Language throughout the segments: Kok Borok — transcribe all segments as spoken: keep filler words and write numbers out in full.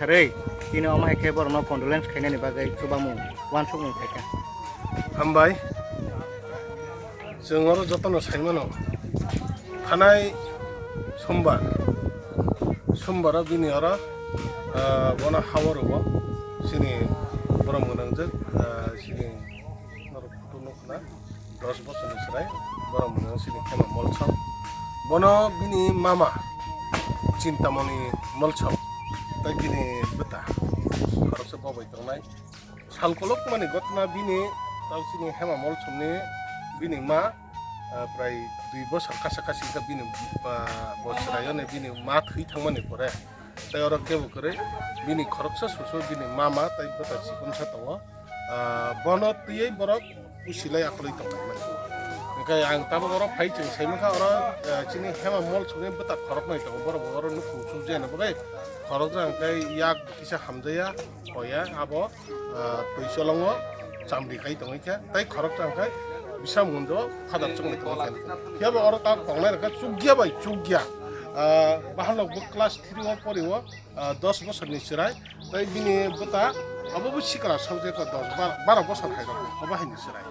Kwrwi, tini omo hai khe borokno condolence khainani bagwi chubamung, uansukmung khaikha. Hambai, chwng oro jotono saimano, thanai sombar, sombaro bini oro, ah, bono hao rwo, chini borok mwnangjak, ah, chini norok photo nukna. Dos bosorni chwrai, borok mwnang sini Hema Molsom. Bono bini mama Chintamoni Molsom tei bini bwta khoroksa bo bai tongnai. Sal kolokmani gotna bini tau sini Hema Molsomni bini ma, ah, prai dui bosor kasa kasi wngkha bini, ah, bo chwraiyoni bini ma thwi thangmani pore. Tei oro kebo kwrwi bini khoroksa susu bini mama tei bwta chikonsa tongo. Ah, bono twiwi borok usilai akolwi tonglaimani. Hwnkhe ang tabuk oro phai chwng saimankha oro, ah, chini Hema Molsomni bwta khoroknwi tongo, borok bo oro nukhung chukjani bagwi khorokjak hwnkhe yak kisa hamjaya, hoya abo, ah, twi cholongo chamri kai tongwi khe tei khoroksa hwnkhe bisa mundo khadar chuknwi tongwi khe. Phiya bo oro ta tongnai rwkhe chukya bai chukya, ah, bahanok bo class three o pori o, ah, dos bosorni chwrai, tei bini bwta abo bo sikla saujak dos, bar-, baro bosor hai rok, obo hai ni chwrai.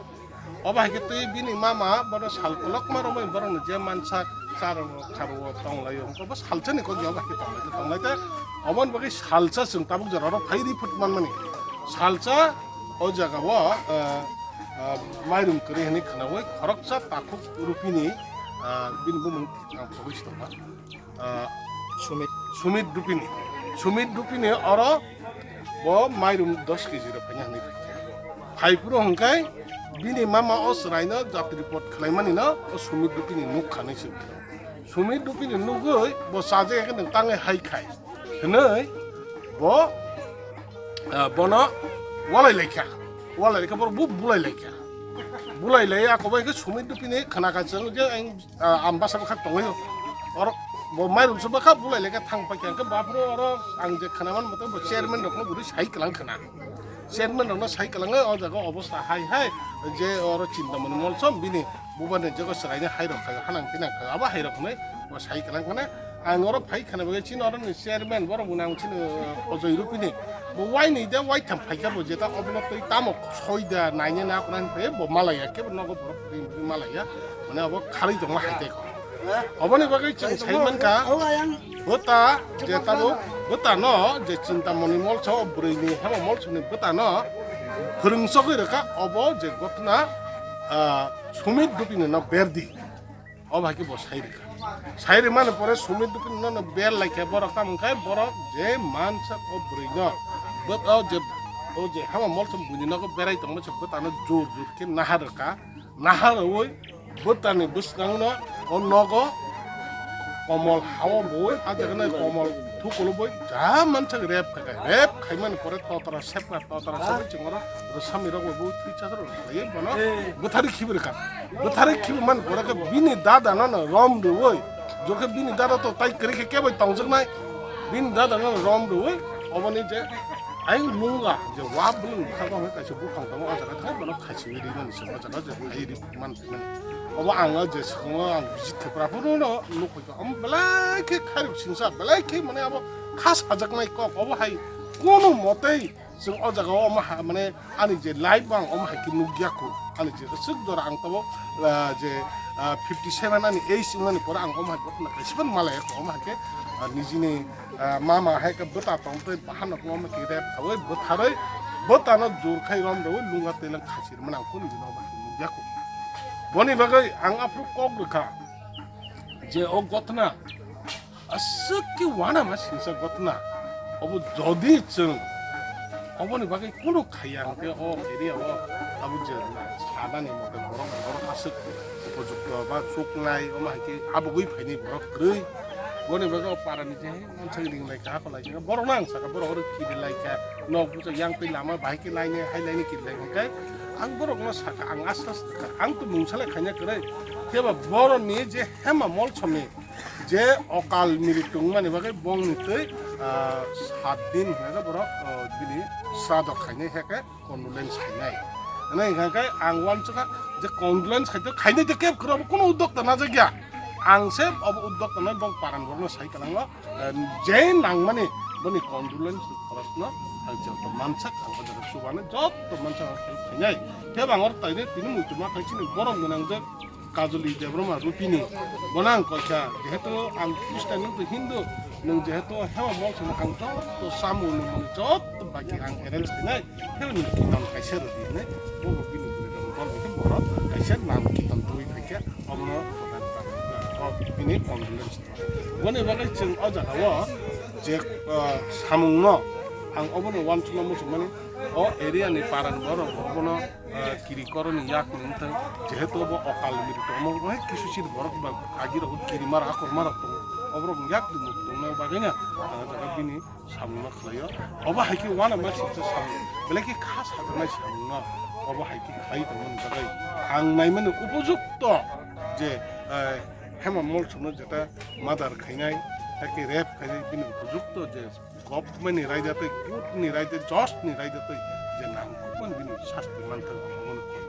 Obo hai khe tei bini mama bono sal kolokma romwi borokno je mansak charwo, kharwo, tonglaio, hwnkhe bo salsani kok ya obo hai khe tonglai, tonglai te oboni bagwi salsa chwng tabuk jora oro phai ri phut manmani. Salsa o jaga o, ah, ah, mairum kwrwi hwnwi khwnaui khoroksa takhuk rupini, ah, bini bumung ang phogwi si tongma. Ah, Sumit. Sumit Dupini. Sumit Dupini oro bo mairum dos kg rok phaiya hwnwi phai. Phai phuru hwnkhe bini mama o chwraino jatri pot khwlaimani no o Sumit Dupini nuk khanwi se. Sumit Dupini nugwi bo chajak ya khe nwng tangwi hai khai. Hwnwi bo, ah, bono walai laikha. Walai laikha borok bo bulai laikha. Bulai lai ako bai khe Sumit Dupini khwna kha chwng je ang ah, ang basa bwkha tongwi o. Oro bo mairum se bwkha bulai lekha thang paikha, hwnkhe baphuru oro ang je khwnaman mothe bo chairman rokno bwrwi sai kwlang khwna. Chairman rokno sai kwlangwi o jaga obostha hai hai je oro Chintamoni Molsom bini bubani jaga chwraini hai rok khai hanang pinang khai abo hai rok hwnwi bo sai kwlang khwna. Ang oro phai khwna bagwi chini oro ni chairman borok bo nang chini Ojoi Rupini bo waini de waitham phaikha bo jeta obono twi tamo soida naina na khwna hwnwi bo malaya kebo nogo borok twi malaya. Mane abo kharwi tongma hai tei kho. Oboni bagwi chwng sai mankha, bwta je tabuk bwtano je Chintamoni Molso, o bwrwini Hema Molsoni bwtano phwrwng chogwi rwkha, obo je gotna, ah, Sumit Dupini no berdi. Obo hai khe bo sai rwkha. Sai rwmani pore Sumit Dupini no ber laikha borok, tamo wngkha borok je mansa o bwrwino, bwt-, o je, o je Hema Molso buini nogo berai tongma se bwtano jor jor khe nahar rwkha. Nahar rwui bwtani bwskango o nogo komol hao bui, a jaga nai komol thukulo bui, ja mansak rep khai khai, rep khaimani pore totra sepka, totra sepui chwng oro rwsami rok bo bui thwi chasar rok khlaiwi bono bwthari khibi rwkha. Bwthari khibi mani pore khe bini dada no no rom rwui, jokhe bini dada to tai kwrwi khe kebai tongjaknai, bini dada no rom rwui oboni je Ayang nunga je wa bwlwng bwkha bo hwnwi kaisa buphang tongo, o jaga thai bono khaichigwi rinani se o jaga je phai ri man thai mani. Obo ang o je swkango ang visit khe pra phuru no nuk kha, omo belai khe khairok singsa, belai khe mane abo kha sajaknai kok, obo hai kono motei chwng o jaga o omo ha mane ani je life bo ang omo hai khe nukya kho, ani je swk jora ang tabuk, ah, je, ah, fifty seven ani age wngnani pore ang omo hai gotna kaisa phano malaya kho, omo hai khe, ah, nijini ah, mama hai khe bwta tong tei bahan rok no khe rep khaui bwtharwi bwta no jor khai rom rwui lunga twi lang khachir mani ang kunu dino ba nukya kho. Boni bagwi ang aphuru kok rwkha je o gotna aswk khe uanama singsa gotna obo jodi chwng oboni bagwi kunu khaiya hwnkhe o area o abo je sanani mote borok borok aswk upojukto ba chuknai omo hai khe abugwi phaini borok kwrwi. Boni bagwi o parani je Mansak ring lai kha, hakolai kha. Borok no ang saka, borok oro kiri lai kha. Nok busa yang twi lama bahai khe laini, hai laini kiri lai kha. Ang borok no saka, ang asta asta kha. Ang to mungsa lai khaina kwrwi. Khe ba borok ni je Hema Molsom ni je okal miritung mani bagwi bong ni twi, ah, sat din hwnka borok, ah, bini srado khainai hai khe. Condolence khainai. Hwnwi hwnkha khe ang uansukha je condolence khai, khainai de kebo kwrwi, abo kunu udokta najak ya. Ang se obo uddok tongnai bong paran borokno sai kalango, eh, je nangmani boni condolence khorokno ang joto mansak ang o jaga chubano joto mansak ang help khainai. Tei ang oro taide tini muitu ma khai chini borok gwnang je Kajoli Debbarma Rupini bono ang koikha, jehetu ang Christian nung twi Hindu, nung jehetu Hema Mol song ang joto samung nung joto bagi ang arrange khainai. Hema ni kitan kaisa rw di hinai, bo bo bini bwrwi rok dol bai khe borok kaisa nam kitan twi phaikha, obono bini condolence. Boni bagwi chwng o jaga o je, ah, samung no ang obono uansukma muchungmani, o area ni para ni borok obono, ah, kiri koroni yak ni wngthang, jehetu obo okal miri tongmo bai kisu siri borok ba agi rok kiri mara akhor mara tongo, oborok yak ni muk tongna bagwi no ang o jaga bini samungno khlaio. Obo hai khe uanama singcha samung, belai khe kha sajaknai samungno obo hai khe khlai tongmani bagwi ang naimani upojukto je, eh, Hema Mol songno jeta murder khainai, hakhe rape khainai, bini upojukto je government ni raida tei, court ni raida, judge ni raida tei je nangkukmani bini sasti manthang omo ni koi.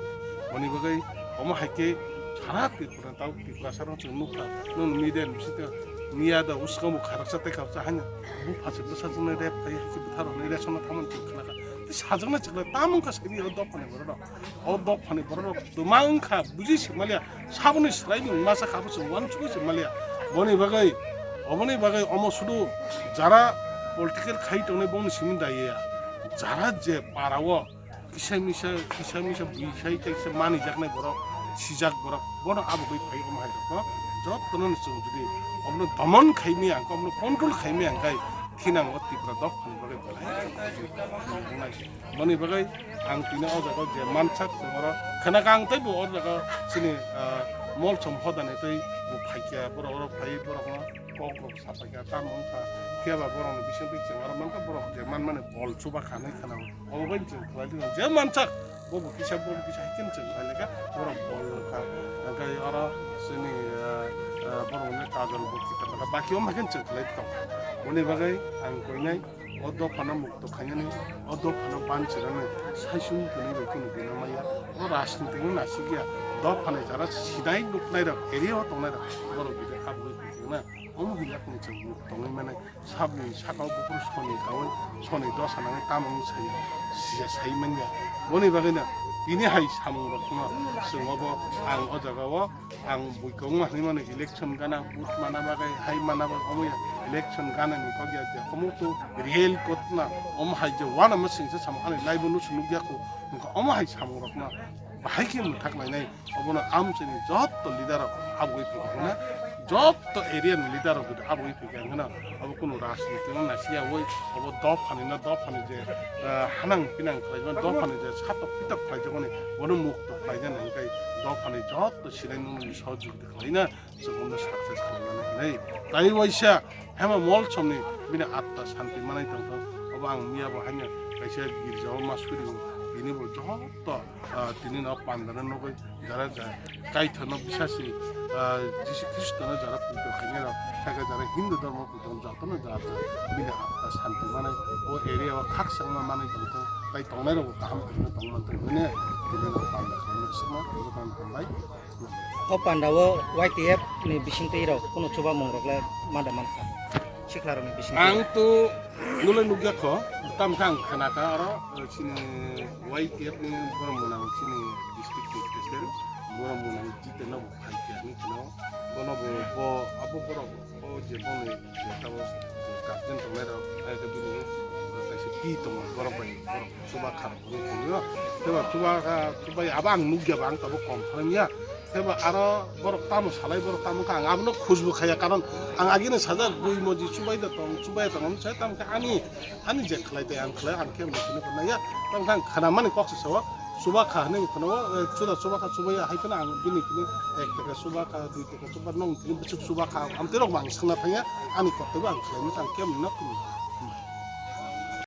Boni bagwi omo hai khe sara Tripura Tao Tiprasa rok chwng nukha, nwng media ni bisingtwi miya da uskango kharaksa tei kharaksa haino bupha se bwsajwknai rape khai hai se bwtharoknai ration no thamani chwng khnakha. Tei sajwknai chwng tamo wngkha saimanya o dophani borok rok. O dophani borok rok twma wngkha buji se maliya, saboni swrai ni masa kha bo chwng uansukgwi se maliya. Boni bagwi, oboni bagwi omo sudu jara political khai tongnai bongni simi da ya. Jara je para o kisa misa, kisa misa bui sai tei kisa manijaknai borok, sijak borok, bono abugwi phai omo hai rokno jotono ni chwng jodi omono domon khaimaya hwnkhe, omono control khaimaya hwnkhe, thinang o Tripura dophani bagwi belai. Boni bagwi ang tini o jaga o je mansak chwng oro khna kha ang teibo o jaga chini, ah, Molsom hodani tei bo phaikha borok oro phai borokno kok rok sapaikha tamo wngkha khe ba borokni bisingtwi chwng oro mankha borok je manmani bol chuba kha hinwi khna o. Obo bai chwng khlai di je mansak bo bo kisa bo bo kisa hai khe chwng khlai lekha borok bol wngkha. Hwnkhe oro chini, ah, ah, borokni kajol bo kisa baki omo hai khe chwng khlai tong. Boni bagwi ang koinai o dophano mukto khainani, o dophano banchirani saisung tini bai kheno bino maya. O rajniti no nasikya, dophani jara sinai nuknai rok, area o tongnai rok, borok bini abugwi phikirna. Omo hwnwi yakni chwng muk tongwi mane, sabni sakao buphuru soni kaui, soni dosa nangwi tamo wng saya, siya sai manya. Boni bagwino tini hai samung rokno chwng obo ang o jaga o ang bui kok ma hinwi mano election gana, vote mana bagwi, hai mana bagwi, omo ya election gana ni kok ya je omo to real kotna, omo hai je wana ma singsa samung ani live no swnuk ya ko, wngkha omo hai samung rokno bahai khe mwthak lainai, obono amchaini jotto leader rok abugwi phikha na, jotto area ni leader rok jodi abugwi phikha hwnkhe na, obo kunu rajniti no naisiya oi, obo dophani no, dophani je, ah, hanang pinang khlaijak, dophani je satok pitok khlaijak mani, bono mukto khlaijak hwnkhe dophani jotto sinai nungni sohojogita khlaina, chwng bono success khlaimani hinwi. Tai waisa Hema Molsomni bini atma santi manai tongthok. Obo ang miya bo haino kaisa girja o ma suri o, tini bo joto, ah, tini no pandano nugwi jara ja Kaitor no bisasi, ah, Jisu Khristo no jara pujo khainai rok, khe jara Hindu dhormo pujo joto no jara ja bini atma santi manai o area o khakchangma manai tongthok. Tai tongnai rok bo kaham khe tongmanthogo hwnwi tini no panda khlaimani swkang hambai. O panda o Y T F ni bisingtwi rok kunu chubamung rok le ma da mankha, sikla rok ni bisingtwi. Ang to nulai nukya kho, tam kha ang khana kha oro, eh, chini Y T F ni borok mwnang chini district ni president, borok mwnang Jiten no bo phai khe hinwi khna o. Bono bo, bo abo borok o je boni je tabo guardian tongnai rok, hai khe bini kaisa pi tongo borok bai, borok chuba kha rok hinwi tongwi o. Tei bo chuba kha, chubai abo ang nukya ba ang tabo confirm ya. Tei bo aro borok tamo salai, borok tamo kha ang abono khujbu khaya, karon ang agini sajak bui moji chubai da tong, chubai da tong, sai tamo khe ani, ani je khlai tei ang khlai, ang khe mungkini ko naiya. Tamo khe ang khna mani kok se sao, chuba kha hinwi khna o, eh, chuda chuba kha chubai ya, hai phano ang bini kini ek taka chuba kha, dui taka chuba, nong kini bwswk chuba kha, amtwi rok bo ang swngna thangya, ani kok tei bo ang khlai masa ang khe mungna khulum.